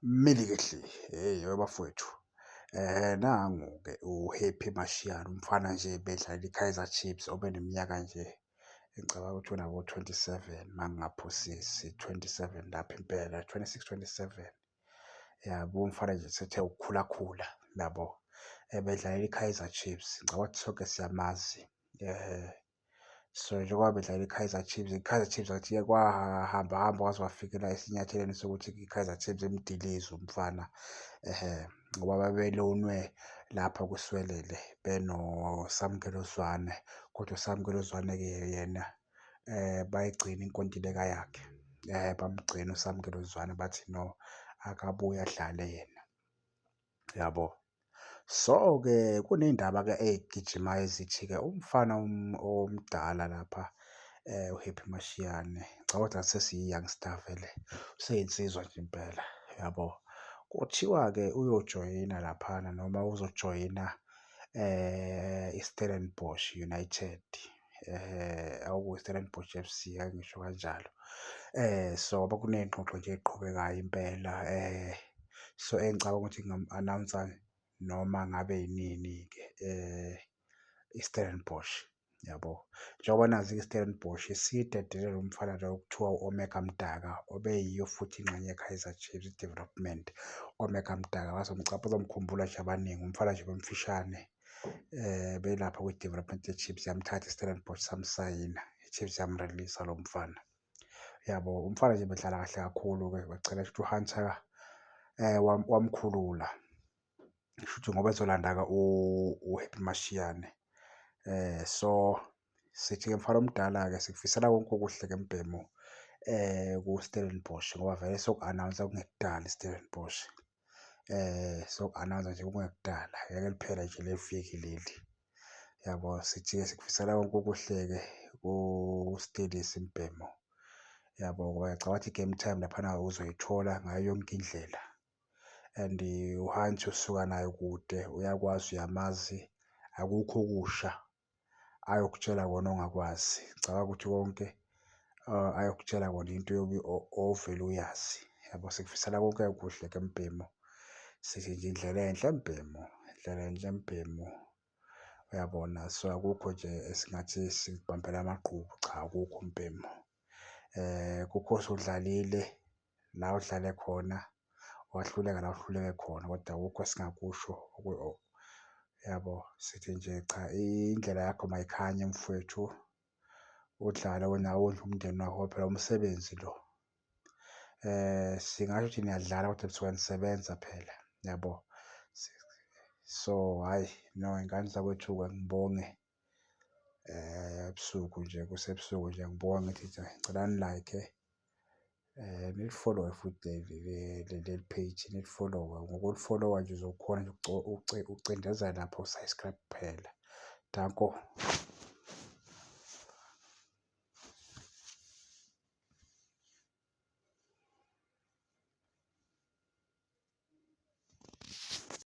Milikihli, hheyi webafowethu. Nangu-ke u-Happy Mashiane, umfana nje bedlalela i-Kaizer Chiefs obeneminyaka nje engicabanga ukuthi unabo-27 uma ngingaphosisi, 27 lapho impela, 26, 27, yabo. Umfana nje esethe ukukhulakhula yabo. Ebedlalela i-Kaizer Chiefs, ngicabanga ukuthi sonke siyamazi. So, njengoba bedlala i-Kaizer Chiefs, i-Kaizer Chiefs akuthi kwahamba hamba kwaze kwafikela esinyathelweni sokuthi i-Kaizer Chiefs imdilize umfana, ehhe, ngoba babe-loan-we lapha kuSiwelele benoSamkelo Zwane, kodwa uSamkelo Zwane-ke yena bayigcina inkontileka yakhe, bamgcina uSamkelo Zwane bathi no, akabuye adlale yena, yabo. So-ke kuney'ndaba-ke ey'gijimayo ezithi-ke umfana omdala lapha u-Happy Mashiane, ngicabanga ukuthi akasesiyo i-youngster vele useyinsizwa nje impela, yabo. Kuthiwa-ke uyojoyina laphana noma uzojoyina i-Stellenbosch United, okuyi-Stellenbosch FC, ake ngisho kanjalo. So, kuney'ngxoxo nje ey'qhubekayo impela so engicabanga ukuthi ingamu-announce-a noma ngabe yinini-ke i-Stellenbosch, yabo. Njengoba nazi-ke i-Stellenbosch isiyidedele lo mfana lo okuthiwa u-Omega Mdaka obeyiyo futhi ingxenye ye-Kaizer Chiefs Development. Omega Mdaka bazomkhumbula nje abaningi, umfana nje obemfishane belapha kwi-development ye-Chiefs yamthatha i-Stellenbosch samsayina, i-Chiefs yam-release-a lo mfana, yabo. Umfana nje ubedlala kahle kakhulu-ke bagcina shuthi u-Hunter wamkhulula, shuthi ngoba ezolanda-ke u-Happy Mashiane. So, sithi-ke mfana omdala-ke sikufisela konke okuhle-ke mbhemu ku-Stellenbosch ngoba vele isoku-announce-a kungekudala i-Stellenbosch. Soku-announce-a nje kungekudala, ngeke liphele nje leviki leli, yabo. Sithi-ke sikufisela konke okuhle-ke ku-Stellies mbhemu, yabo. Ngoba ngiyacabanga ukuthi i-game time laphana uzoyithola ngayo yonke indlela and u-Hunt usuka naye kude, uyakwazi, uyamazi, akukho okusha ayokutshela kona ongakwazi. Ngicabanga ukuthi konke ayokutshela kona into oyobe ovele uyazi, yabo. Sikufisela konke okuhle-ke mbhemu, sithi nje indlela enhle mbhemu, indlela enhle mbhemu, uyabona? So, akukho nje esingathi sikubambela amagqubu, cha, akukho mbhemu. Kukhosi udlalile la odlale khona, wahluleka la ohluleke khona, kodwa akukho esingakusho yabo. Sithi nje cha, indlela yakho mayikhanye mfwethu, udlale nawe wondle umndeni wakho ngoba phela umsebenzi lo. Singasho ukuthi niyadlala kodwa nisuke nisebenza phela, yabo. So, hhayi no, y'ngane zakwethu-ke ngibonge ebusuku nje kusebusuku nje ngibonge ngithi nje ngicela ni-like-e nilifolowe futhi leli page nilifolowe, ngokulifolowa nje uzokhona nje ukucindezela lapho ku-subscribe kuphela, danko.